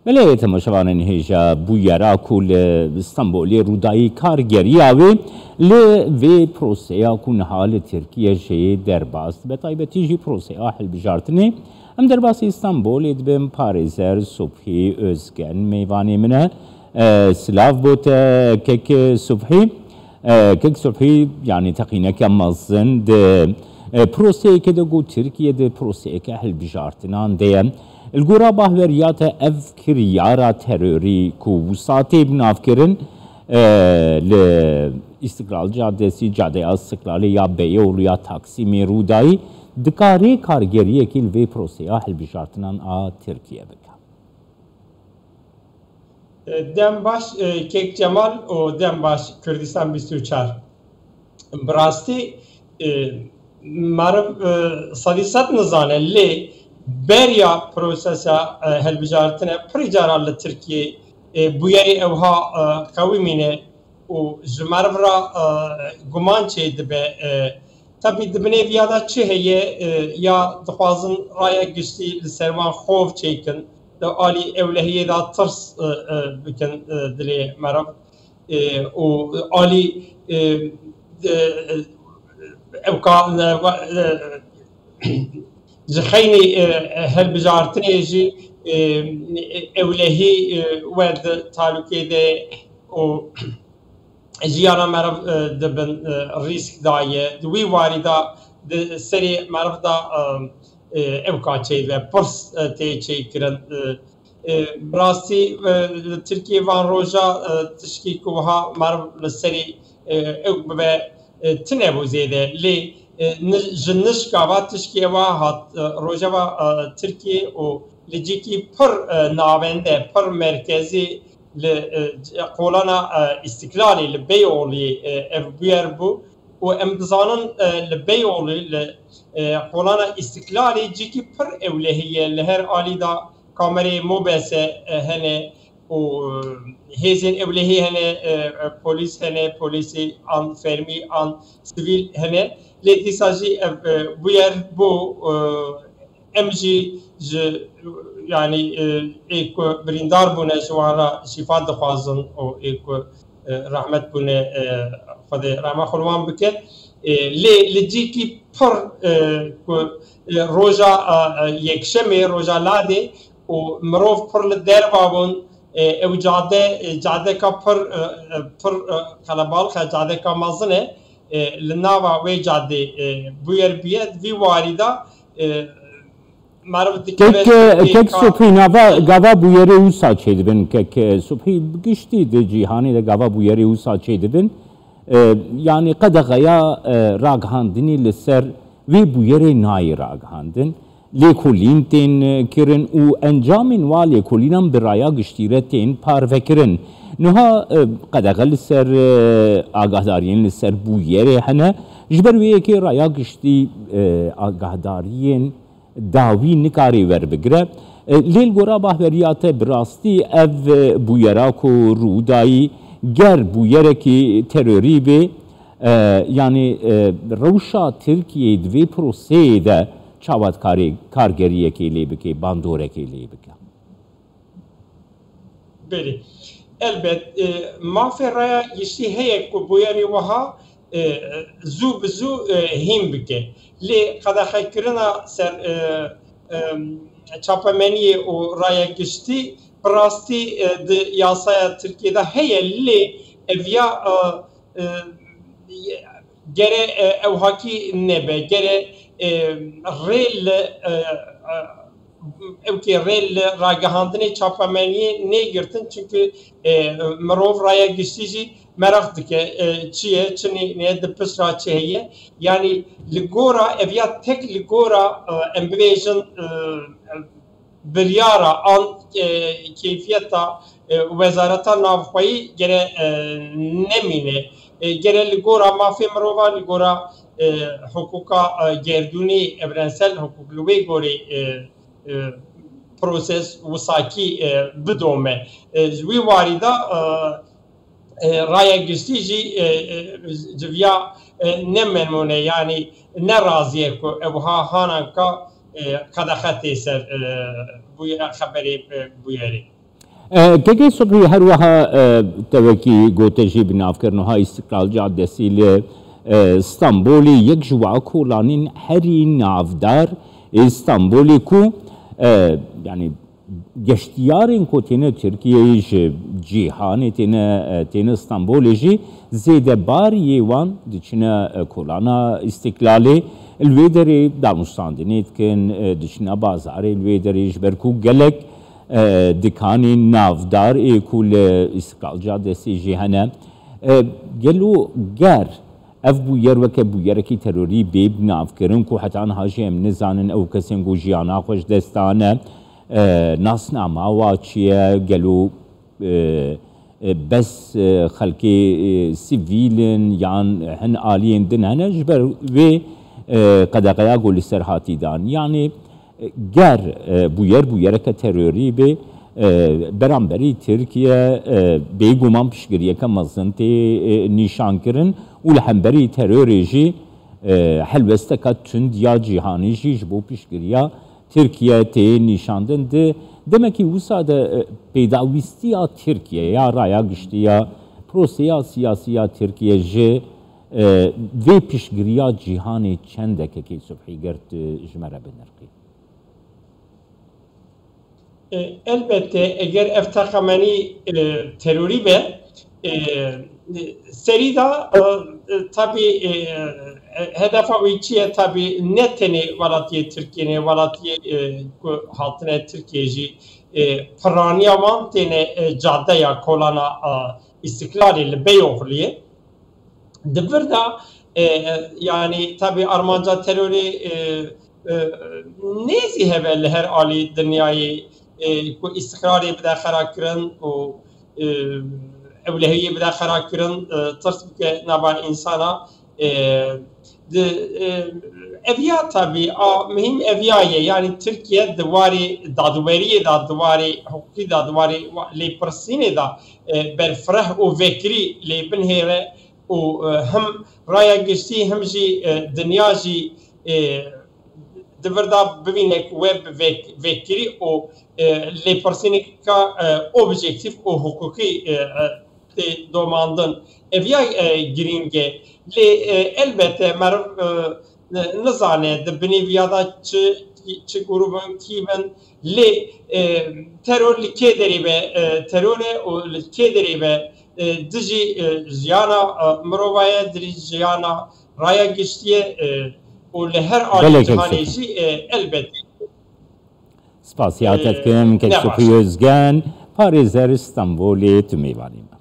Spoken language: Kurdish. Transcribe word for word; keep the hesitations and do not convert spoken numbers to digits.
Belê, temaşevanên hêja, bûyera ku li Stenbolê rûdayî kargeriya wê li vê proseya ku niha li Tirkiye jê derbas dibe, taybetî jî proseya hilbijartinê. Em derbasî Stenbolê dibin, parêzer Subhî Özgen mêvanê min e. E, silav bo te kek Subhî. E, kek Subhî, yanî teqîneke mezin di, e, proseyeke de ku Tirkiye di proseyeke hilbijartinan de ye. Li gora bahweriya te ev kiryara terorî ku wisa tê binavkirin, e, li Îstiklal Caddesi, Cadeya Îstiklalê ya Beyoğlu ya Taksimê rûdayî, dikare kargeriyekî li vê proseya hilbijartinan a Tirkiye bike? Dem baş, e, Kek Cemal û dem baş Kurdistan bîst û çar. Bi rastî, e, meriv, e, sedî sed nizane, lê beriya prosesa, e, hilbijartinê pirî caran li Tirkiyê, e, bûyerê ewha, e, qewimîne û ji meriv re, e, guman çêdibe, e, Tebî di binê viya de çi heye, e, ya dixwazin raya giştî li ser wan xov çêkin, di alî ewlehiyê de tirs, e, e, bikin, e, dilê meriv, e, û alî, e, e, ewka, e, e, ji xeynî, e, hilbijartinê jî, e, ewlehî, e, we di talûkê de û jiyana meriv, e, di bin, e, rîsk de ye. Di wî warî de di serê meriv de, e, e, ewka çêdibe, pirs, e, tê çêkirin. E, e, bi rastî, e, li Tirkiyê van roja, e, tişkî ku wiha meriv li serî, e, ewk bibe, e, tune bû zêde. Lê, e, ni-, ji nişka va tişkê wa hat, e, rojeva, e, Tirkiyê û li cîkî pir, e, navende, pir merkezî li, e, qolana, e, Îstiklalê li Beyoğlu'yê, e, ev bûyer bû û em dizanin, e, li Beyoğlu'yê li, e, qolana Îstiklalê cîkî pir ewlehî ye. Li her alî de kamerê mobese, e, hene û, e, hêzên ewlehî hene, e, e, polîs hene, polîsê an fermî an sivîl hene. Lê dîsa jî ev, e, bûyer bû, e, Em jî ji, yanî, e, ê ku birîndar bûne ji wan re şîfa dixwazin û ê ku, e, rehmet bûne, e, Xwedê rehma xwe li wan bike. E, lê li cîkî pir, e, ku, e, roja, e, e, yekşemê, roja ladê û mirov pir li derva bûn, e, ew cade, e, cadeka pir, e, e, pir, e, qelebalix e, cadeka mezin e. E, li nava wê cadê, e, bûyer bûye, di vî warî de, e, Meriv dikeve Kek, şirkê kek ka- Sophie, nava, gava bûyerê wisa çêdibin, kek, e, Sophie, bi giştî di cîhanê de gava bûyerê wisa çêdibin. E, yanî qedexeya, e, ragihandinî li ser wê bûyerê nayê ragihandin. Lêkolîn tên, e, kirin û encamên wa lêkolînan bi raya giştî re tên parvekirin. Niha, e, qedexe li ser, e, agahdariyên li ser bûyerê hene. Ji ber wê yekê raya giştî, e, agahdariyên dawî nikare werbigire. E, lê li gora bahweriya te bi rastî ev, e, bûyera ku rû dayî ger bûyerekî terorî bê, e, yanî, e, rewşa Tirkiyeyê di vê proseyê de çawa dikarê kargeriyekê lê bike, bandorekê lê bike? Belê. Elbet, e, mafê raya giştî heye ku bûyerê wiha, e, zû bi zû, e, hîn bike. Lê qedexekirina ser, e, e, çapemeniyê û raya giştî bi rastî, e, di yasaya Tirkiyê de heye, lê ev ya, e, e, gere, e, ew hakî nebe, gere, e, rê li, e, e, ewkê rê li ragihandinê çapemeniyê nêgirtin, çimkî, e, mirov raya giştî jî meraq dike, e, çi ye, çi nîne, di pişt ra çi heye. Yanî li gora, ev ya tek li gora, e, em bibêjin, e, biryara an, e, keyfiyeta, e, wezareta navxweyî gere, e, nemîne. E, gere li gora mafê mirova, li gora, e, hiqûqa, e, gerdûnî, evrensel hiqûq li wê gorê, e, e, proses wisakî, e, bidome. E, ji wî warî de, e, e, raya giştî jî, e, e, civiya, e, ne memnûn e, yanî ne razî ye ku ew ha hananka, e, qedexe tê ser, e, bûye-, xeberê, e, bûyerê. E, Kekê Subhî her wiha, e, te wekî gote jî bi navkirinoha Îstiklal Caddesî li, e, Stenbolê yek ji wa kolanên herî navdar ê Stenbolê ku, e, yanî geştiyarên ku têne Tirkiyeyê ji cîhanê têne, e, têne Stenbolê jî zêde bar yê wan diçine, e, kolana Îstiklalê, li wê derê danûstandinê dikin, e, diçine bazarê li wê derê ji ber ku gelek e, dikanên navdar ê ku li Îstiklal Caddesê jî hene. E, gelo ger ev bûyer weke bûyerekî terorî bê binavkirin ku heta niha jî em nizanin ew kesên ku jiyana xwe ji dest dane, e, nasnama wa çi ye, gelo, e, e, bes, e, xelkê, e, sivîl in yan hin aliyên din hene ji ber wê, e, qedeqeya ku li ser hatî dan. Yanî, ger, e, bûyer bûyereke terorî bê, e, beramberî Tirkiye, e, bêguman piştgiriyeke mezin tê, e, nîşankirin û li hemberî terorê jî, e, helwesteka tund ya cîhanî jî ji bo piştgiriya Tirkiye tê nîşandin. Di demekî wisa de, e, pêdawîstiya Tirkiye ya raya giştî ya proseya siyasî ya Tirkiye ji, e, vê piştgiriya cîhanê çendekekê Subhî ger tu ji me re binirxî? E, elbette, eger ev teqemenî, e, terorî be, e, serî de, e, e, tabî, e, e, hedefa wî çi ye? Tabî ne tenê welatiyê Tirkiyê ne, welatiyê, e, ku hatine Tirkiyê jî, e, piraniya wan têne, e, cadeya kolana, e, Îstiklalê li Beyoğlu'yê. Di vir de, e, e, yanî tabî armanca terorê, e, e, nêzî hebe li her alî dinyayê, e, ku îstiqrarê bide xerakirin û, e, ewlehiyê bide xerakirin, e, tirs bike nava însana. E, di, e, ev ya tabî, a muhîm ev ya ye. Yanî Tirkiye di warê dadweriyê de, di warê hiqûqî de, di warê wa-, lêpirsînê de, e, berfireh û vekirî lê binhêre û, e, him raya giştî him jî, e, dinya jî, e, di vir de bibîne ku we bi vek-, vekirî û, e, lêpirsîneka, e, objektîf û hiqûqî, e, e, tê domandin. Ev ya, e, girîng e. Lê, e, elbette meriv, e, ni-, nizane di binê viya de çi, çi grûb in, kî bin. Lê, e, teror li kê derê be, e, teror e û li kê derê be, e, dijî, e, jiyana, e, mirova ye, dijî jiyana raya giştî ye, e, û li her alî Gelek cihanê eksik. jî, e, elbet. Spasiya te dikim, Kek Subhî Özgen, parêzer Stenbolê tu mêvanê me.